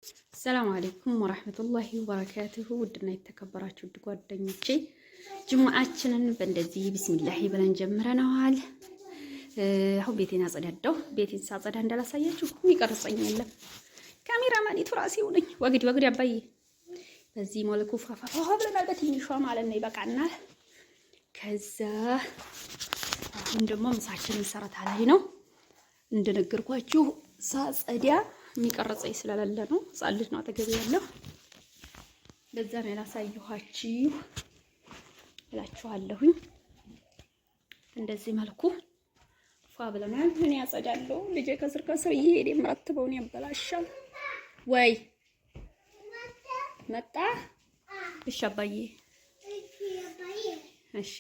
السلام عليكم ورحمة الله وبركاته። ውድና የተከበራችሁ ውድ ጓደኞቼ ጅሙዓችንን በእንደዚህ بسم الله ብለን ጀምረነዋል። አሁን ቤቴን አጸዳዳሁ። ቤቴን ሳጸዳ እንዳላሳያችሁ የሚቀርጸኝ የለም። ካሜራማኒቱ ራሴው ነኝ። ወግድ ወግድ አባዬ። በዚህ መልኩ ፋፋፋ ብለናል። በትንሿ ማለት ነው። ይበቃናል። ከዛ አሁን ደግሞ ምሳችንን ሰረታ ላይ ነው። እንደነገርኳችሁ ሳጸዳ የሚቀረጸኝ ስለሌለ ነው። ሕፃን ልጅ ነው አጠገቤ ያለው። ለዛ ነው ያላሳየኋችሁ እላችኋለሁኝ። እንደዚህ መልኩ ፏ ብለናል። ምን ያጸዳለሁ ልጄ ከስር ከስር እየሄደ የምረትበውን ያበላሻል። ወይ መጣ። እሺ አባዬ፣ እሺ።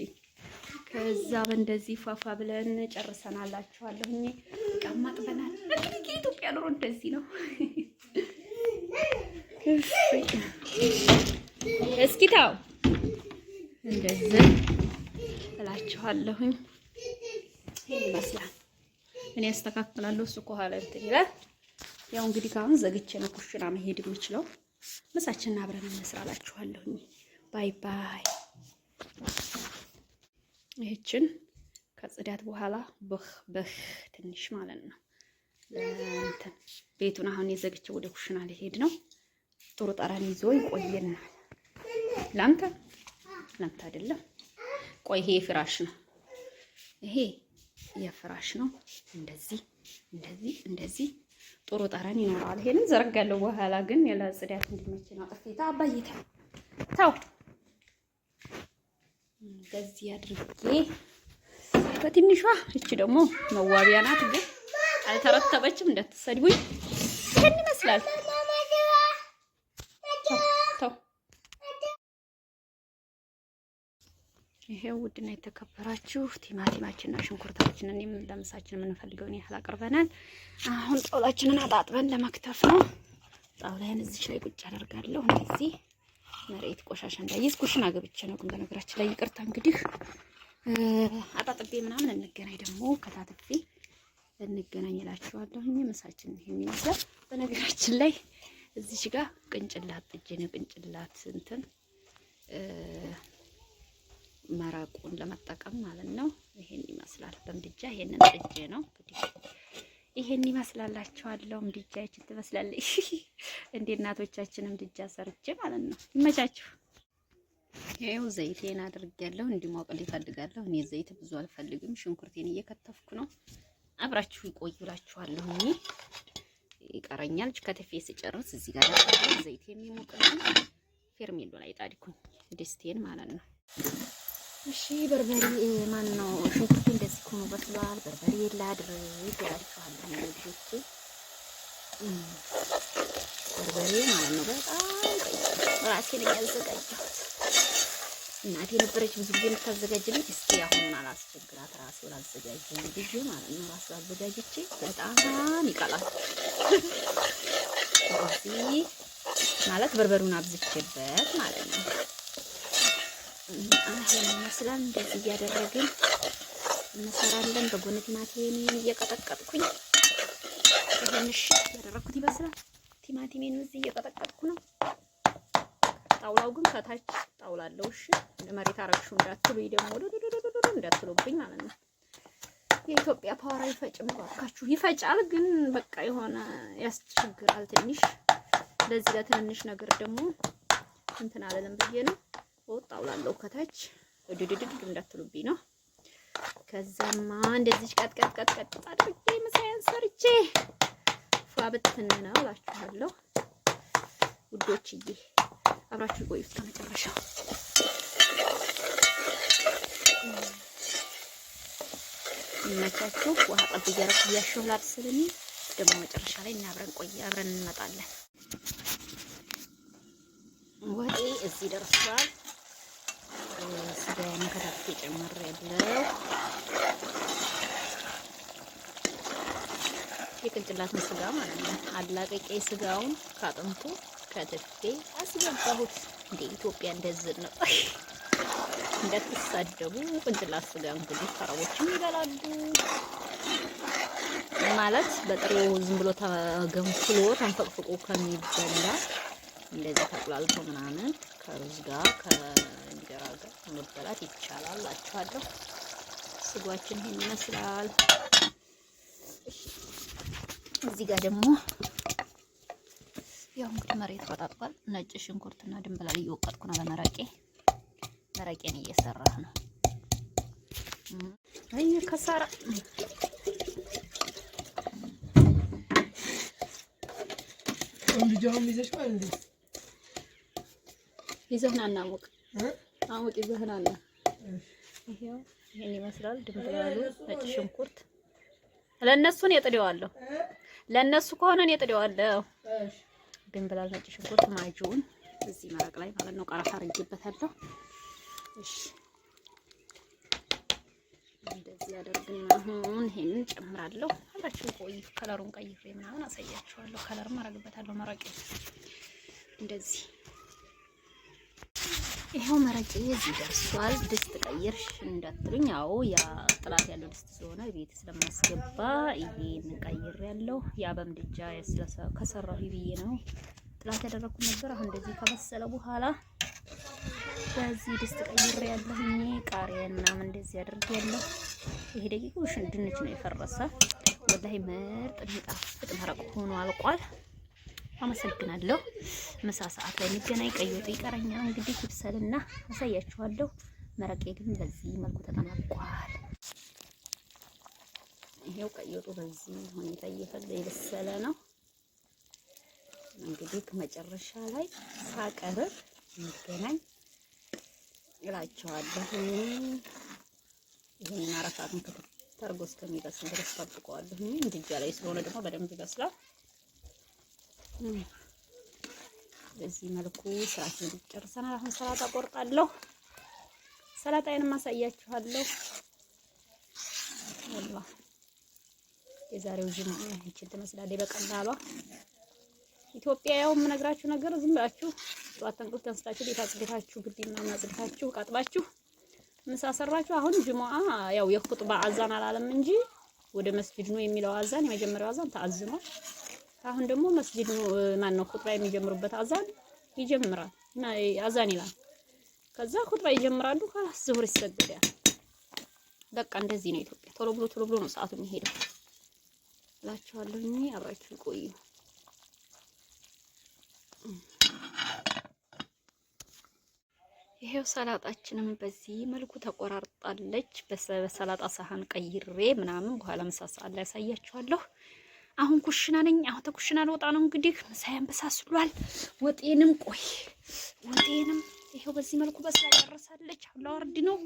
ከዛ በእንደዚህ ፏፏ ብለን ጨርሰናላችኋለሁኝ። እቃም አጥበናል። እንግዲህ የኢትዮጵያ ኑሮ እንደዚህ ነው። እስኪ ታው እንደዚህ እላችኋለሁኝ። ይሄን ይመስላል። እኔ አስተካክላለሁ፣ እሱ ከኋላ እንትን ይላል። ያው እንግዲህ ካሁን ዘግቼ ነው ኩሽና መሄድ የምችለው። ምሳችንን አብረን እንስራ እላችኋለሁኝ። Bye bye። ይህችን ከጽዳት በኋላ በህ በህ ትንሽ ማለት ነው። እንትን ቤቱን አሁን የዘግቼው ወደ ኩሽና ሊሄድ ነው። ጥሩ ጠረን ይዞ ይቆየናል። ላንተ ላንተ አይደለም። ቆይ ይሄ የፍራሽ ነው። ይሄ የፍራሽ ነው። እንደዚህ እንደዚህ እንደዚህ ጥሩ ጠረን ይኖረዋል። ይሄንን ዘረጋለሁ በኋላ ግን ለጽዳት እንዲመች ነው። ጥፌታ አባዬ ተው ተው፣ እንደዚህ አድርጌ በትንሿ። እቺ ደግሞ መዋቢያ ናት፣ ግን አልተረተበችም፣ እንዳትሰድቡኝ። ይሄን ይመስላል። ተው ይሄው ውድና የተከበራችሁ ቲማቲማችንና ሽንኩርታችንን ለምሳችን የምንፈልገውን ያህል አቅርበናል። አሁን ጣውላችንን አጣጥበን ለመክተፍ ነው። ጣውላዬን እዚች ላይ ቁጭ አደርጋለሁ። እንደዚህ መሬት ቆሻሻ እንዳይዝ ኩሽና ገብቼ ነው። ግን በነገራችን ላይ ይቅርታ እንግዲህ አጣጥቤ ምናምን እንገናኝ፣ ደግሞ ከታትፌ እንገናኝ እላችኋለሁ። ምሳችን ይሄን ይመስላል። በነገራችን ላይ እዚች ጋር ቅንጭላት ጥጄ ነው። ቅንጭላት እንትን መረቁን ለመጠቀም ማለት ነው። ይሄን ይመስላል በምድጃ ይሄንን ጥጄ ነው እንግዲህ ይሄን ይመስላላችኋለሁ። ምድጃችን ትመስላለች እንደ እናቶቻችን ምድጃ ሰርቼ ማለት ነው። ይመቻችሁ። ይኸው ዘይቴን አድርጌያለሁ። እንዲሞቅልኝ እፈልጋለሁ። እኔ ዘይት ብዙ አልፈልግም። ሽንኩርቴን እየከተፍኩ ነው። አብራችሁ ይቆዩ እላችኋለሁ። እኔ ይቀረኛል። ከትፌ ስጨርስ እዚህ ጋር ዘይት የሚሞቅልኝ ፌርሜሎ ላይ ጣድኩኝ ድስቴን ማለት ነው። እሺ በርበሬ ማን ነው? ሽንኩርቴ እንደዚህ ሆኖ በስሏል። በርበሬ ላድርግ እላችኋለሁ ልጆቼ፣ በርበሬ ማለት ነው። በጣም ራሴ ነኝ ያዘጋጀሁት። እናቴ ነበረች ብዙ ጊዜ የምታዘጋጅልኝ። እስኪ አሁኑን አላስቸግራት ራሴው ላዘጋጅ ልጅ ማለት ነው። ራሴው አዘጋጅቼ በጣም ይቀላል። እዚህ ማለት በርበሬውን አብዝቼበት ማለት ነው። ይሄን ይመስላል። እንደዚህ እያደረግን እንሰራለን። በጎን ቲማቲሜን እየቀጠቀጥኩኝ ይሄን እሺ ያደረኩት ይመስላል። ቲማቲሜን እዚህ እየቀጠቀጥኩ ነው። ጣውላው ግን ከታች ጣውላ አለው። እሺ መሬት አረግሽው እንዳትሉኝ ደግሞ እንዳትሉብኝ ማለት ነው። የኢትዮጵያ power አይፈጭም እባካችሁ። ይፈጫል ግን በቃ የሆነ ያስቸግራል ትንሽ። ለዚህ ለትንንሽ ነገር ደግሞ እንትን አለለም ብዬ ነው። ጣውላለው ከታች ድድድድ እንዳትሉብኝ ነው። ከዛማ እንደዚህ ቀጥ ቀጥ ቀጥ ቀጥ አድርጌ ምሳዬን ሰርቼ ፏ ብትን ነው እላችኋለሁ ውዶችዬ። አብራችሁ ቆዩ እስከ መጨረሻው። ይመቻችሁ። ውሃ ጠብ እያደረኩ እያሸሁ ላብስልኝ። ደግሞ መጨረሻ ላይ እና አብረን ቆይ አብረን እንመጣለን። ወጤ እዚህ ደርሷል። ስጋዬን ከታትፌ ጨምሬያለሁ። የቅንጭላትን ስጋ ማለት ነው። አላቅቄ ስጋውን ካጥንቱ ከትፌ አስገባሁት። እንደ ኢትዮጵያ እንደዚህ ነው። እንዳትሳደቡ። ቅንጭላት ስጋ እንግዲህ አረቦችም ይበላሉ። ማለት በጥሬው ዝም ብሎ ተገንፍሎ ተንፈቅፍቆ ከሚበላ እንደዚህ ተቁላልቶ ምናምን ከሩዝ ጋር ከእንጀራ ጋር መበላት ይቻላል እላችኋለሁ። ስጓችን ይሄን ይመስላል። እዚህ ጋር ደግሞ ያው እንግዲህ መሬት ወጣጥቷል። ነጭ ሽንኩርትና ድንብላል እየወቀጥኩ ነው ለመረቄ። መረቄን እየሰራህ ነው። አይ ከሳራ ይዘህና እና አሙቅ አሙቅ ይዘህና እና ይሄው ይሄን ይመስላል ድንብላሉ፣ ነጭ ሽንኩርት ለእነሱ እኔ ጥዴዋለሁ። ለእነሱ ከሆነ እኔ ጥዴዋለሁ። ድንብላል፣ ነጭ ሽንኩርት፣ ማጁን እዚህ መረቅ ላይ ማለት ነው። ቀረፋ አድርጌበታለሁ። እሺ እንደዚህ አደርግና አሁን ይሄንን ጨምራለሁ። አብራችሁ ቆዩ። color ኡን ቀይሬ ምናምን አሳያችኋለሁ። color ም አደርግበታለሁ። መረቄ እንደዚህ ይኸው መረቄ እዚህ ደርሷል። ድስት ቀይርሽ እንዳትሉኝ፣ አዎ ያ ጥላት ያለው ድስት ስለሆነ ቤት ስለማስገባ ይሄን ቀይር ያለው ያ በምድጃ ከሰራሁ ብዬ ነው ጥላት ያደረኩት ነበር። አሁን እንደዚህ ከበሰለ በኋላ በዚህ ድስት ቀይር ያለሁኝ ቃሪያን ምናምን እንደዚህ አድርጌ ያለሁ። ይሄ ደቂቁ ድንች ነው የፈረሰ። ወላሂ ምርጥ የሚጣፍጥ መረቅ ሆኖ አልቋል። አመሰግናለሁ። ምሳ ሰዓት ላይ እንገናኝ። ቀይ ወጡ ይቀረኛል እንግዲህ ይብሰልና አሳያችኋለሁ። መረቄ ግን በዚህ መልኩ ተጠናቋል። ይሄው ቀይ ወጡ በዚህ ሁኔታ እየፈለ የበሰለ ነው። እንግዲህ መጨረሻ ላይ ሳቀርብ እንገናኝ እላችኋለሁ። ይሄንን አረፋቱን ተርጎ እስከሚበስል ድረስ ጠብቀዋለሁ። ምድጃ ላይ ስለሆነ ደግሞ በደንብ ይበስላል። በዚህ መልኩ ስራችንን ጨርሰናል። አሁን ሰላጣ ቆርጣለሁ። ሰላጣዬንም አሳያችኋለሁ። ወላሂ የዛሬው ጅምዓ ይችን ትመስላለች በቀላሏ ኢትዮጵያ። ያው የምነግራችሁ ነገር ዝም ብላችሁ ጠዋት ተንቅልፍ ተነስታችሁ ቤት አጽድታችሁ ግቢ ምናምን አጽድታችሁ ቃጥባችሁ ምሳ ሰራችሁ። አሁን ጅሙዓ ያው የኹጥባ አዛን አላለም እንጂ ወደ መስጂድ ነው የሚለው አዛን የመጀመሪያው አዛን ተአዝኗል። አሁን ደግሞ መስጂድ ነው ማን ነው ኹጥባ የሚጀምሩበት አዛን ይጀምራል እና አዛን ይላል። ከዛ ኹጥባ ይጀምራሉ። خلاص ዙሁር ይሰገዳል። በቃ እንደዚህ ነው ኢትዮጵያ። ቶሎ ብሎ ቶሎ ብሎ ነው ሰዓቱ የሚሄደው እላችኋለሁ። አብራችሁ ቆዩ። ይሄው ሰላጣችንም በዚህ መልኩ ተቆራርጣለች። በሰላጣ ሳህን ቀይሬ ምናምን በኋላ ምሳ ሰዓት ላይ ያሳያችኋለሁ። አሁን ኩሽና ነኝ። አሁን ተኩሽና ልወጣ ነው እንግዲህ። ምሳዬን በሳስሏል። ወጤንም ቆይ ወጤንም ይሄው በዚህ መልኩ በስላ ጨርሳለች። አሁን ላወርድ ነው።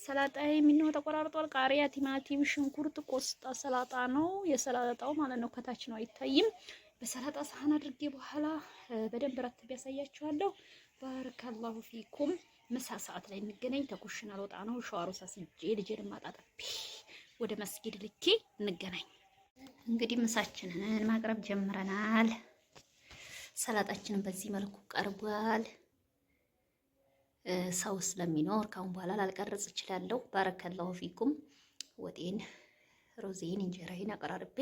ሰላጣ የሚነው ተቆራርጧል። ቃሪያ፣ ቲማቲም፣ ሽንኩርት፣ ቆስጣ ሰላጣ ነው የሰላጣው ማለት ነው። ከታች ነው አይታይም። በሰላጣ ሳህን አድርጌ በኋላ በደንብ ረትብ ያሳያችኋለሁ። بارك الله فيكم። ምሳ ሰዓት ላይ እንገናኝ። ተኩሽና ልወጣ ነው። ሸዋሮ ሳስጄ ልጄን ማጣጠቤ ወደ መስጊድ ልኬ እንገናኝ። እንግዲህ ምሳችንን ማቅረብ ጀምረናል። ሰላጣችንን በዚህ መልኩ ቀርቧል። ሰው ስለሚኖር ካሁን በኋላ ላልቀርጽ እችላለሁ። بارك الله فيكم። ወጤን፣ ሮዜን፣ እንጀራዬን አቀራርቤ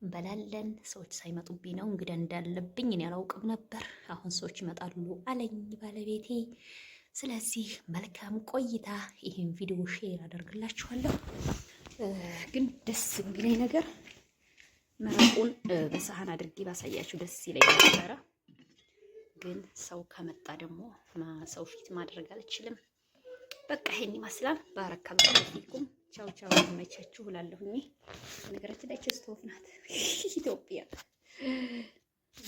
እንበላለን። ሰዎች ሳይመጡብኝ ነው እንግዳ እንዳለብኝ እኔ አላውቅም ነበር። አሁን ሰዎች ይመጣሉ አለኝ ባለቤቴ። ስለዚህ መልካም ቆይታ። ይህን ቪዲዮ share አደርግላችኋለሁ። ግን ደስ የሚለኝ ነገር መረቁን በሰሃን አድርጌ ባሳያችሁ ደስ ይለኝ ነበረ። ግን ሰው ከመጣ ደግሞ ሰው ፊት ማድረግ አልችልም። በቃ ይሄን ይመስላል። بارك الله فيكم። ቻው ቻው፣ ይመቻችሁ እላለሁኝ። በነገራችን ላይ ስቶፍ ናት ኢትዮጵያ።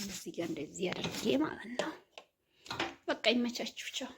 እዚህ ጋር እንደዚህ አድርጌ ማለት ነው። በቃ ይመቻችሁ። ቻው።